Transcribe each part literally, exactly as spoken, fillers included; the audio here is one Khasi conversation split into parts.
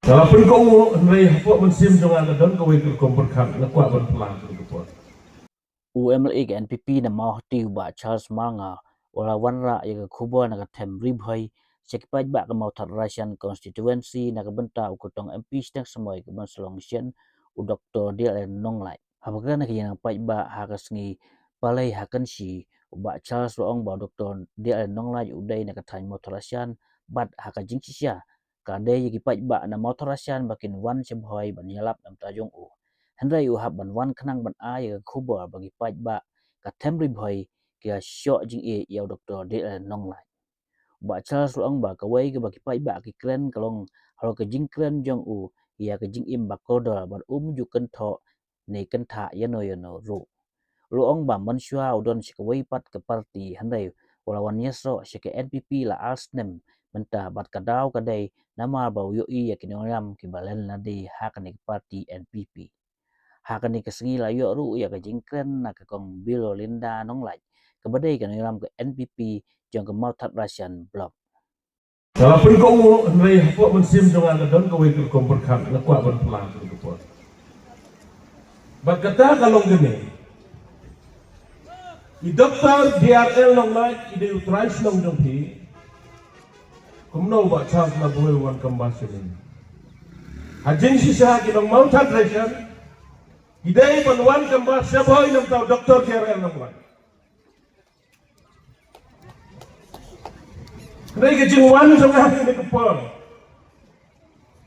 Ka la pynkohnguh, hynrei hapoh mynsiem jong nga ka don kawei ka rukom pyrkhat, nga kwah ban phla ka rukom pyrkhat. U M L A ka N P P na Mawhati, u Bah Charles Marngar, u la wanrah ïa ka khubor na ka Them Ri Bhoi sha ki paidbah ka Mawthadraishan constituency na ka bynta u kyrtong M P shnong Samoi ka Ban Slong Shen, u Doktor D L N Nonglait. Haba kren ha ka ïing paidbah ha ka sngi Palei ha Kynshi, u Bah Charles u la ong ba u Doktor D L N Nonglait u dei na ka thaiñ Mawthadraishan, bad ha ka jingshisha ka dei ïa ki paidbah na Mawthadraishan ba kin wan sha Bhoi ban ïalap na ka bynta jong u. Hynrei u hap ban wan khnang ban ai ïa ka khubor ba ki paidbah ka Them Ri Bhoi ki la shoh jingïeit ïa u Doktor D L N Nonglait. U Bah Charles u la ong ba kawei kaba ki paidbah ki kren ka long halor ka jingkren jong u ïa ka jingim ba kordor bad um ju kynthoh ne kynthah ïano ïano ruh. U la ong ba mynshuwa u don sha kawei pat ka party, hynrei u la wan ïasnoh sha ka N P P la ar snem mynta, bad ka daw ka dei namar ba u ïohi ïa ki nongïalam kiba len lade ha kane ka party N P P. Ha kane ka sngi la ïoh ruh ïa ka jingkren na ka Kong Bilolinda Nonglait, kaba dei ka nongïalam ka N P P jong ka Mawthadraishan Block. Ka la pynkohnguh, hynrei hapoh mynsiem jong nga ka don kawei ka rukom pyrkhat, nga kwah ban phla ka rukom pyrkhat. Bad kata ka long kane. I Doktor D R L Nonglait i dei u trai shnong jong phi. Kumno u Bah Charles na Bhoi u wan kamba sha phi? Ha jingshisha ki nong Mawthadraishan ki dei ban wan kamba sha Bhoi na ka bynta u Doktor D R L Nonglait. Hynrei ka jingwan jong nga ha kane ka por,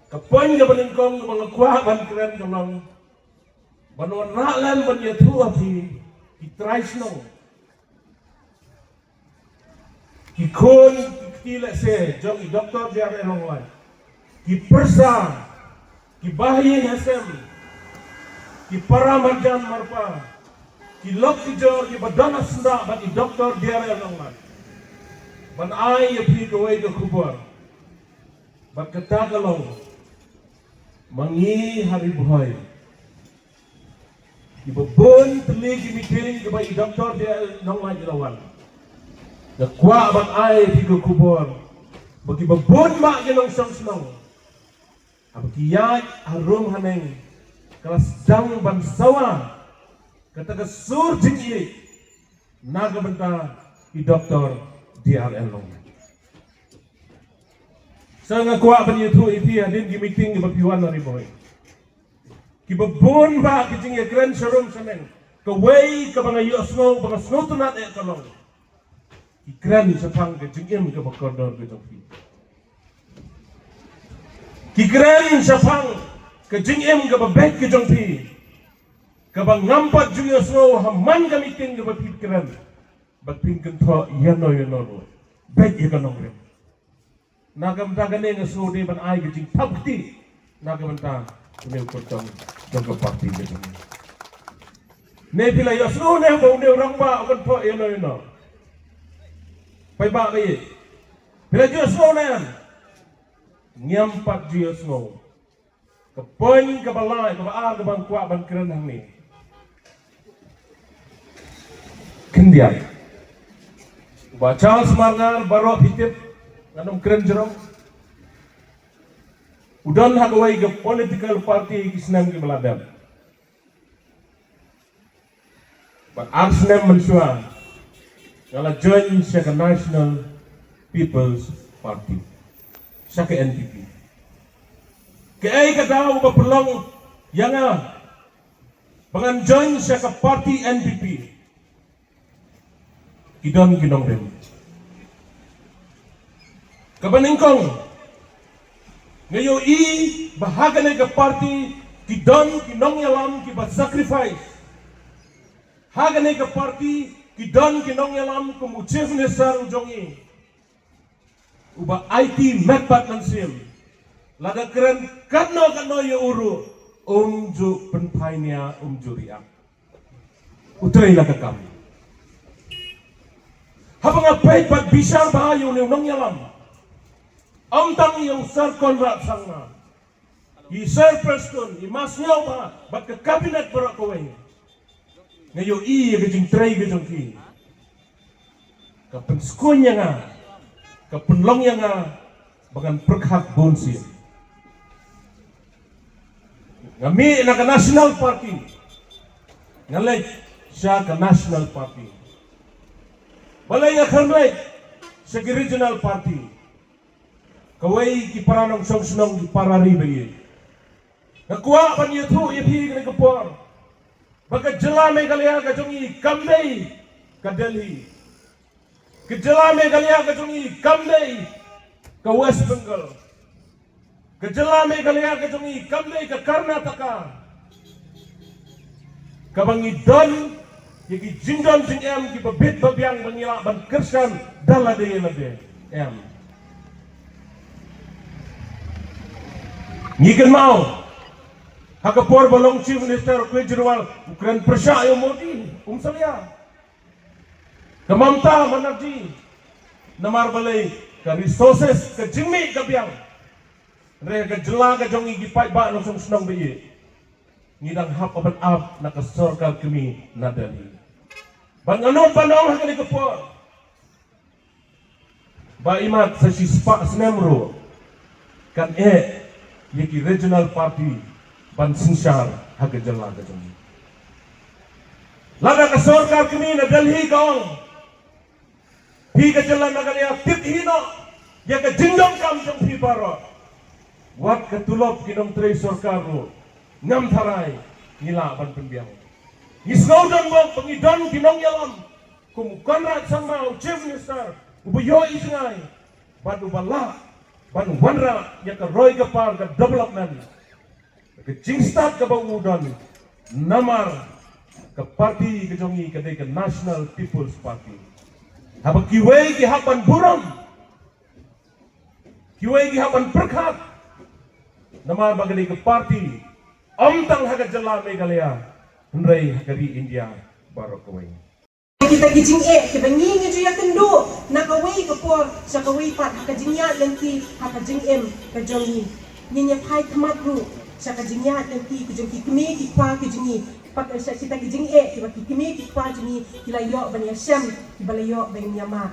ka point kaba nyngkong kaba nga kwah ban kren ka long ban wanrah lem ban ïathuh ha phi ki trai shnong, ki khun ki kti lehse jong i Doktor D R L Nonglait, ki pyrsa, ki bahaïing hasem, ki para marjan marpa, ki lok ki jor kiba don ha syndah bad i Doktor D R L Nonglait, ban ai ïa phi kawei ka khubor. Bad kata ka long, ma ngi ha Ri Bhoi, kiba bun tylli ki meeting kiba i Doktor D R L Nonglait i la wan. Nga kwah ban ai ïa phi ka khubor ba kiba bun ma ki nongshong shnong, haba ki ïaid harum haneng, ka la sdang ban sawa kata ka sur jingïeit na ka bynta i Doktor D R L Nonglait. Sa nga kwah ban ïathuh ïa phi, hadien ki meeting kiba phi wan ha Ri Bhoi, kiba bun ba ki jingïakren sharum shaneng, kawei kaba nga ïohsngew ba nga sngewtynnat eh ka long, ki kren shaphang ka jingim kaba kordor ka jong phi. Ki kren shaphang ka jingim kaba beit ka jong phi, kaba ngam pat ju ïohsngew ha man ka meeting kaba phi kren bad phin kynthoh ïano ïano ruh. Beit ïa ka nongrim. Na ka bynta kane nga shu dei ban ai ka jingthap kti na ka bynta une u kyrtong jong ka party ka jong ngi. Ne phi la ïohsngew ne ba une u rangbah u kynthoh ïano ïano? Paidbah ba ïeit, phi la ju ïohsngew ne em? Ngiam pat ju ïohsngew. Ka point kaba lai, kaba ar kaba nga kwah ban kren hangne, khyndiat, u Bah Charles Marngar, baroh phi tip, ngan ym kren jrong, u don ha kawei ka political party ki snem kiba la dep. Bad ar snem mynshuwa nga la join sha ka National People's Party, sha ka N P P. Kaei ka daw ba pynlong ïa nga ba ngan join sha ka party N P P? Ki don ki nongrim. Kaba nyngkong, nga ïohi ba ha kane ka party ki don ki nongïalam kiba sacrifice. Ha kane ka party ki don ki nongïalam kum u Chief Minister u jong ngi, uba aiti met bad mynsiem. Lada kren katno katno ïa u ruh, um ju pynphai nia, um ju react. U trei la ka kam. Haba nga peit bad bishar bha ïa une u nongïalam, ym tang ïa u Sir Conrad Sangma, i Sir Prestone, i Ma Sniawbhalang bad ka cabinet baroh kawei, nga ïohi ïa ka jingtrei ka jong ki. Ka pynskhem ïa nga, ka pynlong ïa nga ba ngan pyrkhat bun sien. Nga mih na ka National Party, nga leit sha ka National Party. Balei nga khlem leit sha ki Regional Party? Kawei, ki para nongshong shnong, ki para ri ba ïeit, nga kwah ban ïathuh ïa phi kane ka por ba ka jylla Meghalaya ka jong ngi kam dei ka Delhi. Ka jylla Meghalaya ka jong ngi kam dei ka West Bengal. Ka jylla Meghalaya ka jong ngi kam dei ka Karnataka, kaba ngi don ïa ki jingdon jingem kiba bit ba biang ba ngi lah ban kyrshan da lade lade. Em, ngi kynmaw ha ka por ba long Chief Minister u Kejriwal, u kren pyrshah ïa u Modi, um salia. Ka Mamta Banerjee, namar balei? Ka resources, ka jingmih ka biang. Hynrei ka jylla ka jong ngi, ki paidbah nongshong shnong ba ïeit, ngi dang hap ban ap na ka sorkar kmie na Delhi. Bad nga nud ban ong ha kane ka por ba imat sa shispah snem ruh kan eh ïa ki Regional Party ban synshar ha ka jylla ka jong ngi. Lada ka sorkar kmie na Delhi ka ong, phi ka jylla Meghalaya, tip hi noh ïa ka jingdonkam jong phi baroh, wat ka tulop ki nongtrei sorkar ruh ngam tharai ngi lah ban pynbiang. Ngi sngew donbok ba ngi don ki nongïalam kum u Conrad Sangma, u Chief Minister uba ïohi jngai bad uba lah ban wanrah ïa ka roi ka par, ka development, ka jingstad kaba u don. Namar ka party ka jong ngi ka dei ka National People's Party. Haba kiwei ki hap ban burom, kiwei ki hap ban pyrkhat, namar ba ka dei ka party ym tang ha ka jylla Meghalaya, hynrei ha ka ri India baroh kawei. Kita ki jingeh kiba ngi ngi ju ïakynduh na kawei ka por sha kawei pat ha ka jingïaid lynti, ha ka jingim ka jong ngi. Ngin ïa phai khmat ruh sha ka jingïaid lynti ka jong ki kmie ki khwa ki jong ngi. Pat sha kita ki jingeh kiba ki kmie ki khwa jong ngi ki la ïoh ban ïashem, kiba la ïoh ban ïamah.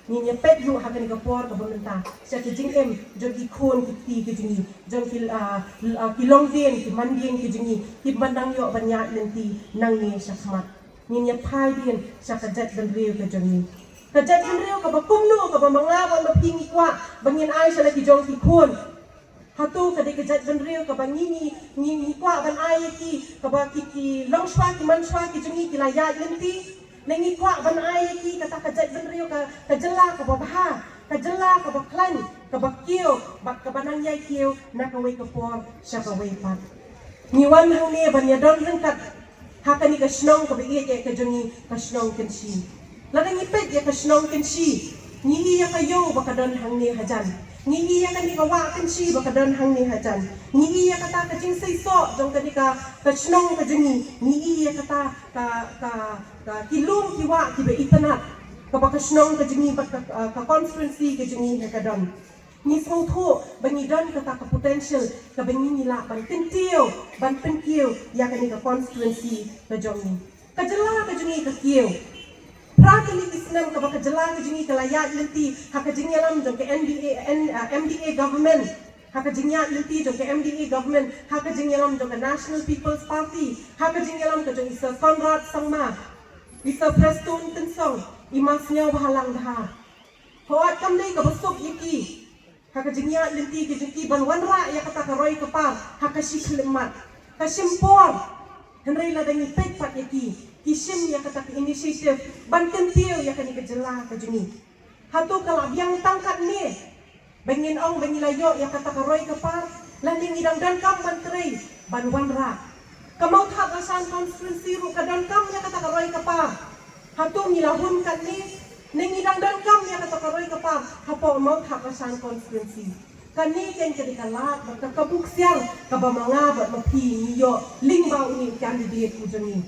Ngin ïa peit ruh ha kane ka por kaba mynta sha ki jingim jong ki khun ki kti ki jong ngi, jong ki, ah, ah, ki longdien ki mandien ki jong ngi, kiba dang ïoh ban ïaid lynti nangne shakhmat. Ngin ïa phai dien sha ka jaitbynriew ka jong ngi. Ka jaitbynriew kaba kumno, kaba ma nga bad ma phi ngi kwah ba ngin ai sha la ki jong ki khun. Hato ka dei ka jaitbynriew kaba ngi, ngi, ngi, ngi kwah ban ai ïa ki, kaba ki, ki longshuwa ki manshuwa ki jong ngi ki la ïaid lynti? Ne ngi kwah ban ai ïa ki kata ka jaitbynriew, ka, ka jylla kaba bha, ka jylla kaba khlaiñ, kaba kiew, bad kaba nang ïai kiew na kawei ka por sha kawei pat? Ngi wan hangne ban ïadon ryngkat ha kane ka shnong kaba ïeit ka jong ngi, ka shnong Kynshi. Lada ngi peit ïa ka shnong Kynshi, ngi i ïa ka ïew ba ka don hangne hajan. Ngi i ïa kane ka wah Kynshi ba ka don hangne hajan. Ngi i ïa kata ka jingseisoh jong kane ka, ka shnong ka jong ngi. Ngi i ïa kata ka, ka, ka ki lum ki wah kiba itynnad kaba ka shnong ka jong ngi bad ka, ka, ka constituency ka jong ngi ka don. Ngi sngewthuh ba ngi don kata ka potential kaba ngi, ngi lah ban kyntiew, ban pynkiew ïa kane ka constituency ka jong ngi. Ka jylla ka jong ngi ka kiew. Phra tylli ki snem kaba ka jylla ka jong ngi ka la ïaid lynti ha ka jingïalam jong ka N D A, N, ah, M D A government, ha ka jingïaid lynti jong ka M D A government, ha ka jingïalam jong ka National People's Party, ha ka jingïalam ka jong i Sir Conrad Sangma, i Sir Prestone Tynsong, i Ma Sniawbhalang Dhar. Hooid, kam dei kaba suk ïa ki ha ka jingïaid lynti ka jong ki ban wanrah ïa kata ka roi ka par ha ka shi khyllipmat, ka shim por. Hynrei lada ngi peit pat ïa ki, ki shim ïa kata ka initiative ban kyntiew ïa kane ka jylla ka jong ngi. Hato ka la biang tang katne ba ngin ong ba ngi la ïoh ïa kata ka roi ka par, lane ngi dang donkam ban trei ban wanrah? Ka Mawthadraishan constituency ruh ka donkam ïa kata ka roi ka par. Hato ngi la hun katne? Ne ngi dang donkam ïa kata ka roi ka par hapoh Mawthadraishan constituency? Kane keiñ ka dei ka lad bad ka kabu ksiar kaba ma nga bad ma phi ngi ïoh lyngba une u candidate u jong ngi.